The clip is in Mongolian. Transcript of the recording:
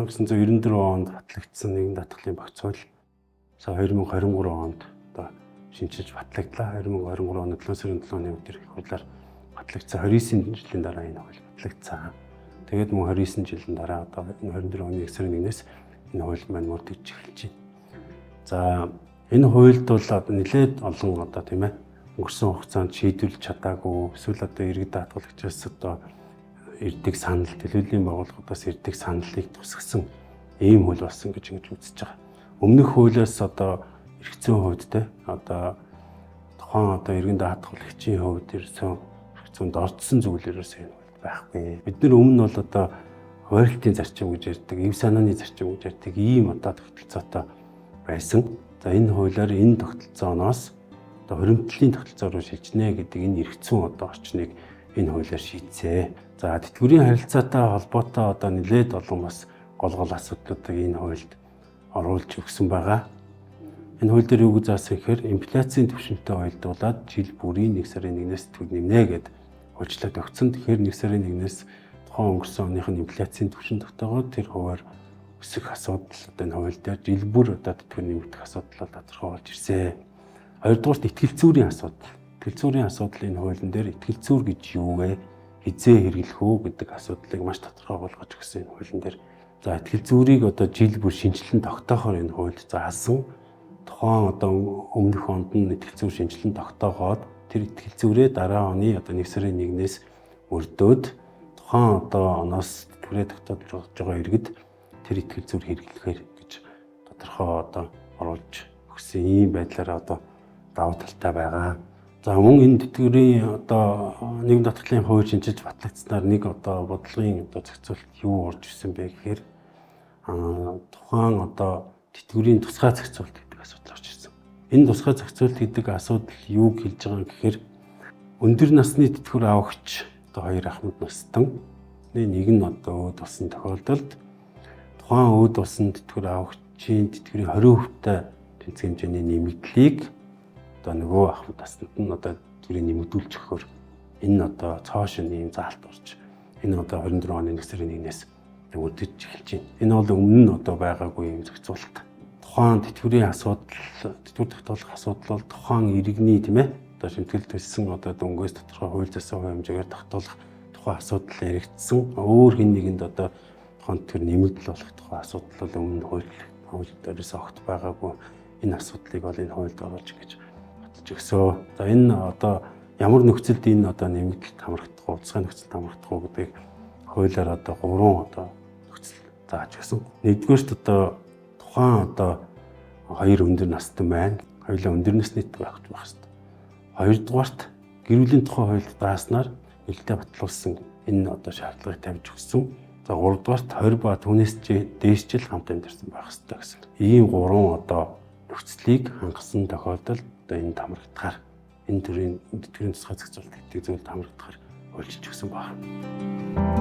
1994 онд батлагдсан нийгмийн даатгалын багц хууль сая 2023 онд одоо шинчилж батлагдлаа. 2023 оны 7 сарын 7-ны өдөр их хурлаар батлагдсан. 29 жилийн дараа энэ хууль батлагдсан. Тэгээд мөн 29 жилийн дараа одоо энэ 24 оны 1 сарын 1-ээс энэ хууль маань мөрдөгж эхэлж байна. За, энэ хуульд бол нэлээд олон одоо тийм өнгөрсөн хугацаанд шийдвэрлэж чадаагүй эсвэл одоо иргэд даатгалагчаас одоо ирдэг санал, төлөөллийн байгууллагуудаас ирдэг саналыг тусгасан ийм хууль болсон гэж ингэж үзэж байгаа. Өмнөх хуулиас одоо эрх зүйн хувьд те одоо тухайн одоо иргэн даатгалагчийн хувьд ерөөсөн эрх зүйнд орцсон зүйл ерөөсөн энэ хуульд байхгүй. Бид нар өмнө нь бол одоо хуваарлтын зарчим гэж ярьдаг, эв санааны зарчим гэж ярьдаг ийм одоо тогтолцоотой байсан. За, энэ хуулиар энэ тогтолцооноос одоо хуримтлалын тогтолцоо руу шилжинэ гэдэг энэ эрх зүйн одоо орчныг энэ хуулиар шийдсэн. За, тэтгэврийн харилцаатай холбоотой одоо нэлээд олон бас гол гол асуудлуудыг энэ хуульд оруулж өгсөн байгаа. Энэ хууль дээр юу гэж заасан гэхээр инфляцийн түвшинтэй уялдуулаад жил бүрийн 1 сарын 1-ээс тэтгэвэр нэмнэ гэд хуульчлаад өгсөн. Тэгэхээр 1 сарын 1-ээс тухайн өнгөрсөн оных нь инфляцийн түвшин тогтоогоод тэр хувиар өсөх асуудал одоо энэ хууль дээр жил бүр одоо тэтгэвэр нэмэгдэх асуудал бол тодорхой болж ирсэн. Хоёрдугаарт итгэл зүйн асуудал. Итгэл зүйн асуудал энэ хуулийн дээр итгэл зүйр гэж юу вэ? Хизээ хэрэглэх үү гэдэг асуудлыг маш тодорхой болгож өгсөн энэ хуулийн дээр. За, итгэл зүйрийг одоо жил бүр шинжилэн тогтоохоор энэ хуульд заасан. Тухайн одоо өмнөх онд нь итгэл зүйр шинжилэн тогтоогоод тэр итгэл зүйрээ дараа оны одоо 1 сарын 1-ээс мөрдөөд тухайн одоо оноос тэтгэврээ тогтоож байгаа иргэд тэр итгэл зүйр хэрэглэхээр гэж тодорхой одоо оруулж өгсөн ийм байдлаараа одоо давуу талтай байгаа. За, мөн энэ тэтгэврийн одоо нийгэм даатгалын хууль шинчилж батлагдсанаар нэг одоо бодлогын одоо зохицуулалт юу орж ирсэн бэ гэхээр тухайн одоо тэтгэврийн тусгай зохицуулалт гэдэг асуудал орж ирсэн. Энэ тусгай зохицуулалт гэдэг асуудал юуг хэлж байгаа юм гэхээр өндөр насны тэтгэвэр авагч одоо хоёр ахмад настан нэг нь одоо өөд болсон тохиолдолд тухайн өөд болсон тэтгэвэр авагчийн тэтгэврийн 20% тэнцэх хэмжээний нэмэгдлийг одоо нөгөө ахмад насанд нь одоо тэтгэврийг нэмэгдүүлж өгөхөөр энэ одоо цоо шинэ ийм заалт орж энэ одоо 24 оны 1 сарын 1-ээс мөрдөж эхэлж байна. Энэ бол өмнө нь одоо байгаагүй ийм зохицуулалт. Тухайн тэтгэврийн асуудал, тэтгэвэр тогтоолох асуудал бол тухайн иргэний тийм одоо шимтгэл төлсөн одоо дүнгээс тодорхой хууль засан хувь хэмжээгээр тогтоолох тухайн асуудал яригдсан. Өөр хэн нэгэнд одоо тухайн тэтгэвэр нэмэгдэл болох тухайн асуудал бол өмнө хууль дээрээс огт байгаагүй. Энэ асуудлыг бол энэ хуульд оруулж гэж баталж өгсөө. За, энэ одоо ямар нөхцөлд энэ одоо нэмэгдэлт хамрагдах уу, тусгай нөхцөлд хамрагдах уу гэдгийг хуулиар одоо гурван одоо нөхцөл зааж өгсөн. Нэгдүгээрт одоо тухайн одоо хоёр өндөр настан байна. Хоёулаа өндөр насны тэтгэвэр авах байх хэрэгтэй. Хоёрдугаарт гэр бүлийн тухай хуульд дааснаар нээлттэй батлуулсан энэ одоо шаардлагыг тавьж өгсөн. За, гуравдугаарт 20 ба түүнээс дээш жил хамт амьдарсан байх хэрэгтэй гэсэн. Ийм гурван одоо нөхцөлийг хангасан тохиолдолд одоо энэ хамрагдахаар энэ төрлийн тэтгэврийн тусгай зохицуулалт гэдэг зүйлд хамрагдахаар хуульчилж өгсөн байна.